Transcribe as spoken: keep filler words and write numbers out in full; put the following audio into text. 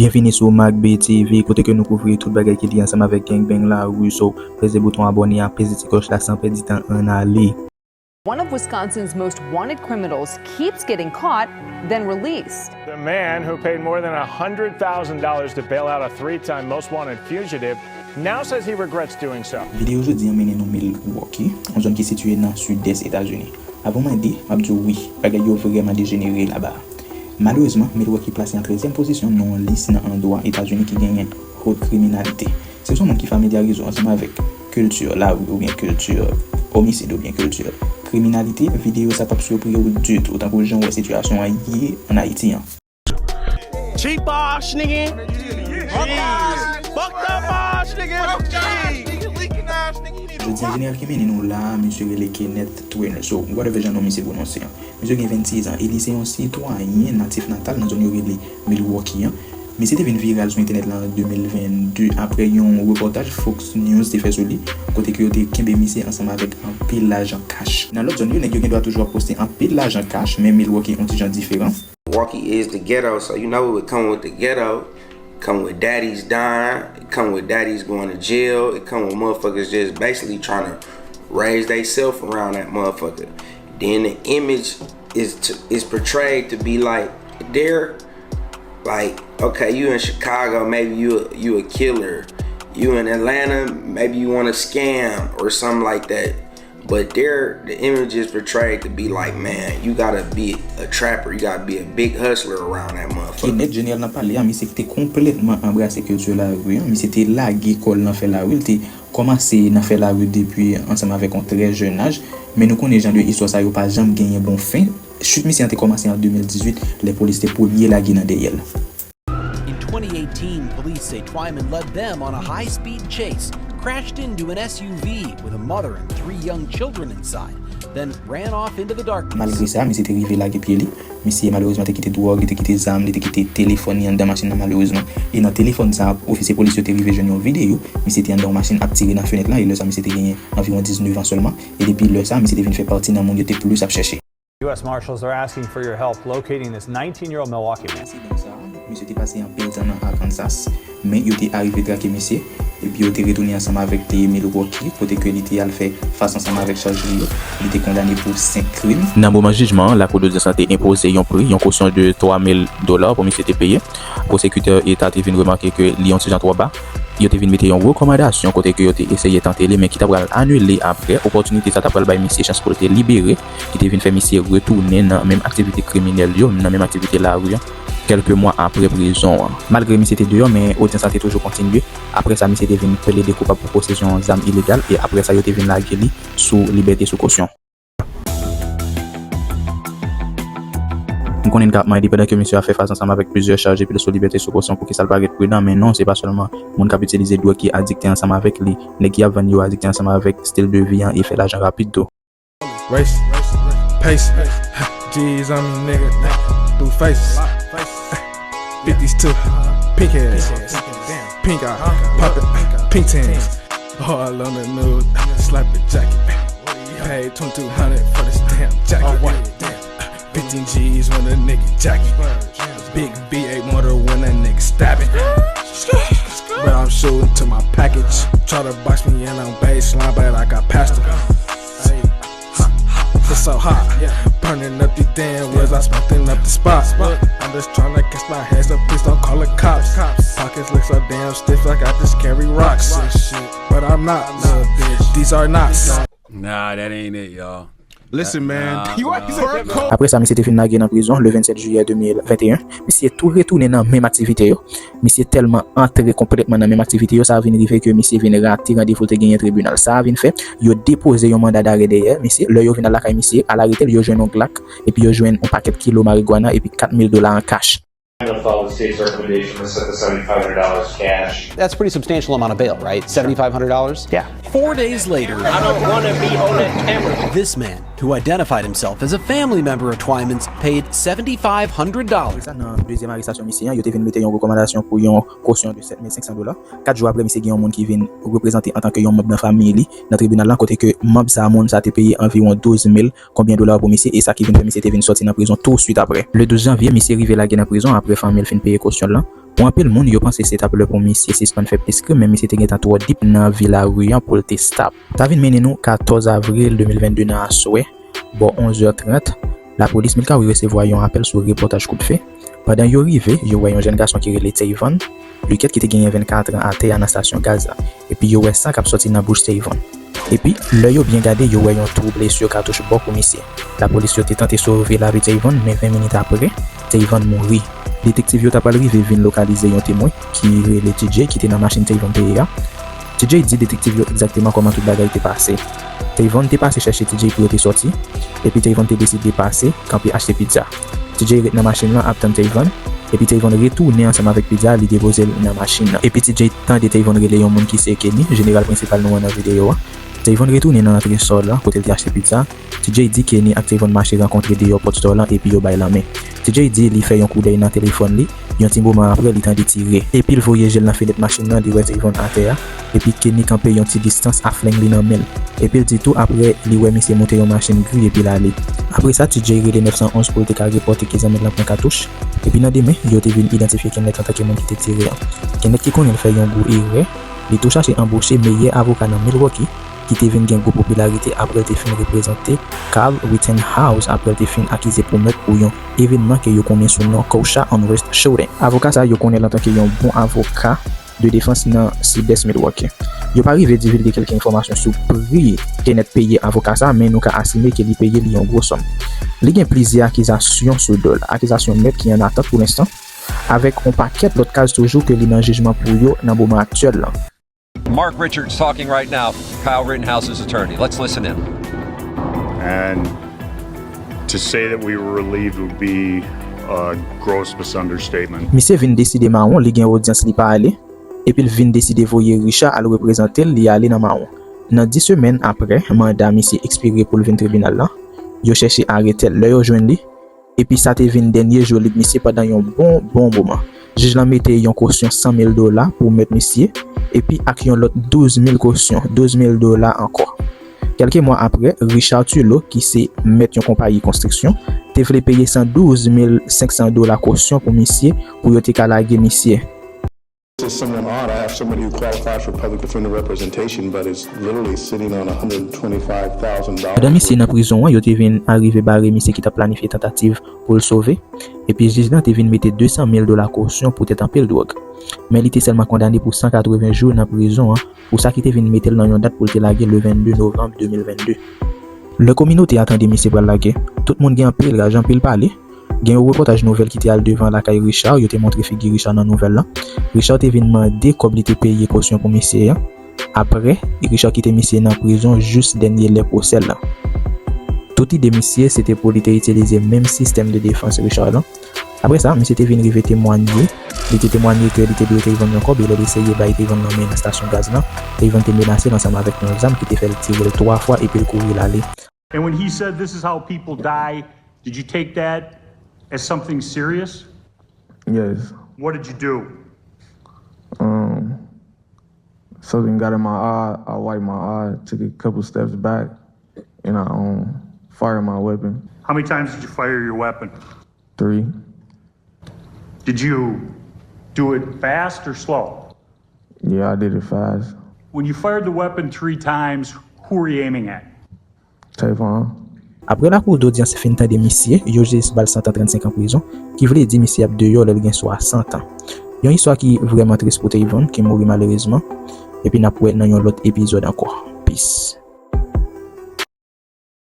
Byenvini sou Mac B T V, kote ke nou kouvri tout bagay ki lye ansanm avèk gangbang lari. So, peze bouton abòne a, peze ti klòch la san pèdi tan, ann ale. One of Wisconsin's most wanted criminals keeps getting caught, then released. The man who paid more than one hundred thousand dollars to bail out a three time most wanted fugitive now says he regrets doing so. Videyo jodi an mennen nou Milwaukee, yon zòn ki sitiye nan sidès Etazini. Avan mwen di, m ap di w wi, bagay yo vrèman dejenere laba a. Malerezman, Milwaukee plase an trèzyèm pozisyon nan yon lis nan andwa Etazini ki genyen wot kriminalite. Si w se yon moun ki familyarize w ansanm avèk kilti lari oubyen kilti omisid oubyen kilti kriminalite, videyo sa p ap siprize w ditou, tankou jan w wè sitiyasyon an ye ann Ayiti an. Cheap ass nigga. Fucked up ass nigga. Jodi an, jeneral ki mennen nou la a, misye rele Kenneth Twiner. So, whatever jan non misye pwononse an. Misye gen vennsis zan e li se yon sitwayen natif natal nan zòn yo rele Milwaukee an. Misye te vin viral sou entènèt la an de mil vennde apre yon repòtaj Fox News te fè sou li, kote ke yo te kenbe misye ansanm avèk anpil lajan kach. Nan lòt zòn yo, nèg yo gen dwa toujou ap poste anpil lajan kach, men Milwaukee on ti jan diferan. Milwaukee is the ghetto, so you know it would come with the ghetto, come with daddies dying, it come with daddies going to jail, it come with motherfuckers just basically trying to raise themselves around that motherfucker. Then the image is to, is portrayed to be like they're like, okay, you in Chicago, maybe you you a killer. You in Atlanta, maybe you want to scam or something like that. But there, the image is portrayed to be like, man, you gotta be a trapper, you gotta be a big hustler around that motherfucker. Kenneth, jeneral nan pale a, misye te konplètman anbrase kilti lari an, misye te lage kò l nan fè lari, l te kòmanse nan fè lari depi ansanm avèk yon trè jèn aj, men nou konnen jan de istwa sa yo pa janm genyen bon fen. Chit misye an te kòmanse an de mil dizuit, lè polis te premye lage nan dèyè l. In twenty eighteen, police say Twyman led them on a high speed chase, crashed into an S U V with a mother and three young children inside, then ran off into the darkness. Malgre sa, misye te rive lage pye li. Misye malerezman te kite dwòg, li te kite zam, li te kite telefòn li anndan machin nan malerezman. E nan telefòn sa, ofisye polis yo te rive jwenn yon videyo. Misye te anndan yon machin ap tire nan fenèt la, e lè sa misye te genyen anviwon diznèf an sèlman. E depi lè sa, misye te vin fè pati nan moun yo te plis ap chèche. U S Marshals are asking for your help locating this nineteen-year-old Milwaukee man. Ensidan sa a, misye te pase anpil tan nan Arkansas, men yo te arive trake misye, epi yo te retounen ansanm avèk li Milwaukee, kote ke li te al fè fas ansanm avèk chaj li yo. Li te kondane pou senk krim. Nan moman jijman an, lakou dodyans lan te enpoze yon pri, yon kosyon de twa mil dola pou misye te peye. Pwosekitè eta te vin remake ke li yon ti jan twò ba. Yo te vin mete yon rekòmandasyon kote ke yo te eseye tante li, men ki ta pral anile apre. Opòtinite sa ta pral bay misye chans pou l te libere, ki te vin fè misye retounen nan menm aktivite kriminèl yo, nan menm aktivite lari an, kèlke mwa apre prizon an. Malgre misye te deyò, men odyans la te toujou kontinye. Apre sa, misye te vin plede koupab pou posesyon zam ilegal, e apre sa, yo te vin lage li sou libète sou kosyon. M konnen n ka ap mande pandan ke misye ap fè fas ansanm avèk plizyè chaj epi l sou libète sou kosyon poukisa l pa ret pridan, men non, se pa sèlman moun k ap itilize dwòg ki adikte ansanm avèk li. Nèg ki ap vann yo adikte ansanm avèk stil de vi an e fè lajan rapid tou. Race, pace, G's on me, nigga. Blue faces, fifties too. Pink ass, pink eye, poppin', pink tins. All on the news, slap the jacket. Paid twenty-two hundred for this damn jacket. Fifteen G's on a nigga jacket. Big V eight motor when a nigga stabbing. But I'm shooting to my package. Try to box me in on baseline, but I got past him. It's so hot. Burning up these damn woods, I smoking up the spot. I'm just tryna catch my hands up, please don't call the cops. Pockets look so damn stiff, like I just carry rocks and shit. But I'm not, look, bitch, these are not. Nah, that ain't it, y'all. Listen, man. Nah, nah. Apre sa, misye te fin lage nan prizon le vennsèt jiyè de mil venteyen. Misye tou retounen nan menm aktivite yo. Misye tèlman antre konplètman nan menm aktivite yo, sa vin rive ke misye vin rate randevou l te genyen tribinal. Sa vin fè, yo depoze yon manda darè dèyè misye. Lè yo vin al lakay misye, al arete l, yo jwenn yon Glock, epi yo jwenn yon pakèt kilo marigwana epi kat mil dola an kach. Follow the state's recommendation to set the seventy-five hundred dollars cash. That's a pretty substantial amount of bail, right? Seventy-five hundred dollars? Yeah. Four days later, I don't want to be on that camera. This man, who identified himself as a family member of Twyman's, paid seventy-five hundred dollars. Sa nan dezyèm arestasyon misye an, yo te vin mete yon rekòmandasyon pou yon kosyon de sèt mil senk san dola. Kat jou apre, misye gen yon moun ki vin reprezante antanke yon manm nan fanmi li nan tribinal la, kote ke manm sa, moun sa te peye anviwon douz mil konbyen dola pou misye, e sa ki vin fè misye te vin sòti nan prizon touswit apre. Le douz janvye, misye rive lage nan prizon apre fanmi l fin peye kosyon l lan. Pou anpil moun, yo panse se t ap lè pou misye sispann fè plis krim, men misye te gentan twò deep nan vi lari an pou l te stop. Sa vin mennen nou katòz avril de mil vennde nan aswè, bò onz è trant, lapolis Milkawee resevwa yon apèl sou repòtaj kout fè. Pandan yo rive, yo wè yon jèn gason ki rele Tayvon Luckett ki te genyen vennkat an atè a nan stasyon gaz la. Epi yo wè san k ap sòti nan bouch Tayvon. Epi, lè yo byen gade, yo wè yon twou blesi katouch bò kou misye. Lapolis yo te tante sove lavi Tayvon, men ven minit apre, Tayvon mouri. Detektiv yo ta pral rive vin lokalize yon temwen ki rele T J ki te nan machin Tayvon te ye a. T J di detektiv yo egzakteman kòman tout bagay te pase. Tayvon te pase chèche T J pou yo te sòti, epi Tayvon te deside pase, kanpe achte pizza. T J ret nan machin lan ap tann Tayvon, epi Tayvon retounen ansanm avèk pizza, li depoze l nan machin nan. Epi T J tande Tayvon rele yon moun ki se Kenny, jeneral prensipal nou an nan videyo a. Tayvon retounen nan antresòl lan, kote l te achte pizza. T J di Kenny ak Tayvon mache rankontre deyò pòt store lan epi yo bay lanmen. T J di li fè yon koudèy nan telefòn li. Yon ti moman apre, li tande tire. Epi l voye je l nan fenèt machin nan, li wè Tayvon atè a. Epi Kenny kanpe yon ti distans ak fleng li nan men l. Epi l di tou apre, li wè misye monte yon machin gri epi l ale. Apre sa, T J rele nèf san onz pou l te ka repòte ke zanmi l lan pran katouch. Epi nan demen, yo te vin idantifye Kenneth antanke moun ki te tire an. Kenneth ki konnen l fè yon gwo erè, li tou chache anboche meyè avoka nan Milwaukee, ki te vin gen gwo popilarite apre l te fin reprezante Kyle Rittenhouse apre l te fin akize pou mèt pou yon evènman ke yo konnen sou non Kosha Unrest Shooting. Avoka sa yo konnen l antanke yon bon avoka de defans nan sidès Milwaukee. Yo pa rive divilge kèlke enfòmasyon sou pri Kenneth peye avoka sa, men nou ka asime ke li peye li yon gwo sòm. Li gen plizyè akizasyon sou do l, akizasyon mèt ki an atant pou lenstan, avèk yon pakèt lòt kaz toujou ke li nan jijman pou yo nan moman aktyèl lan. Mark Richards talking right now, Kyle Rittenhouse's attorney. Let's listen in. And to say that we were relieved would be a gross misunderstatement. Misye vin deside mawon, li gen odyans li pa ale, epi l vin deside voye Richard al reprezante l, li ale nan mawon. Nan dis semèn apre manda misye ekspire pou l vin tribinal lan, yo chèche arete l. Lè yo jwenn li, epi sa te vin dènye jou lib misye pandan yon bon, bon moman. Jij lan mete yon kosyon san mil dola pou mèt misye, epi ak yon lòt douz mil kosyon, douz mil dola ankò. Kèlke mwa apre, Richard Tulloh, ki se mèt yon konpayi konstriksyon, te vle peye san douz mil senk san dola kosyon pou misye pou yo te ka lage misye. This is somewhat odd. I have somebody who qualifies for public defender representation, but is literally sitting on a hundred twenty-five thousand dollars. Pandan misye nan prizon an, yo te vin arive bare misye ki t ap planifye tantativ pou l sove, epi jij lan te vin mete de san mil dola kosyon poutèt anpil dwòg. Men li te sèlman kondane pou san katreven jou nan prizon an, pou sa ki te vin mete l nan yon dat pou l te lage le vennde novanm de mil vennde. Lè kominote a tande misye pral lage, tout moun gen anpil raj, anpil pale. Gen yon repòtaj nouvèl ki te al devan lakay Richard, yo te montre figi Richard nan nouvèl lan. Richard te vin mande kòb li te peye kosyon pou misye an. Apre, Richard kite misye nan prizon jis dènye lè pwosè l lan. Tout ide misye se te pou li te itilize menm sistèm de defans Richard lan. Apre sa, misye te vin rive temwanye. Li te temwanye ke li te dwe Tayvon yon kòb e lè li eseye bay Tayvon lanmen nan estasyon gaz lan, Tayvon te menase l ansanm avèk yon zam ki te fè l tire l twa fwa epi l kouri l ale. And when he said, "This is how people die," did you take that as something serious? Yes. What did you do? Um, something got in my eye. I wiped my eye, took a couple steps back, and I um, fired my weapon. How many times did you fire your weapon? Three. Did you do it fast or slow? Yeah, I did it fast. When you fired the weapon three times, who were you aiming at? Tayvon. Apre lakou dodyans fin tande misye, yo jis ba l santan trannsenk an prizon, ki vle di misye ap deyò lè l gen swasant an. Yon istwa ki vrèman tris pou Tayvon, ki mouri malerezman, epi n ap wè nan yon lòt epizòd ankò. Peace.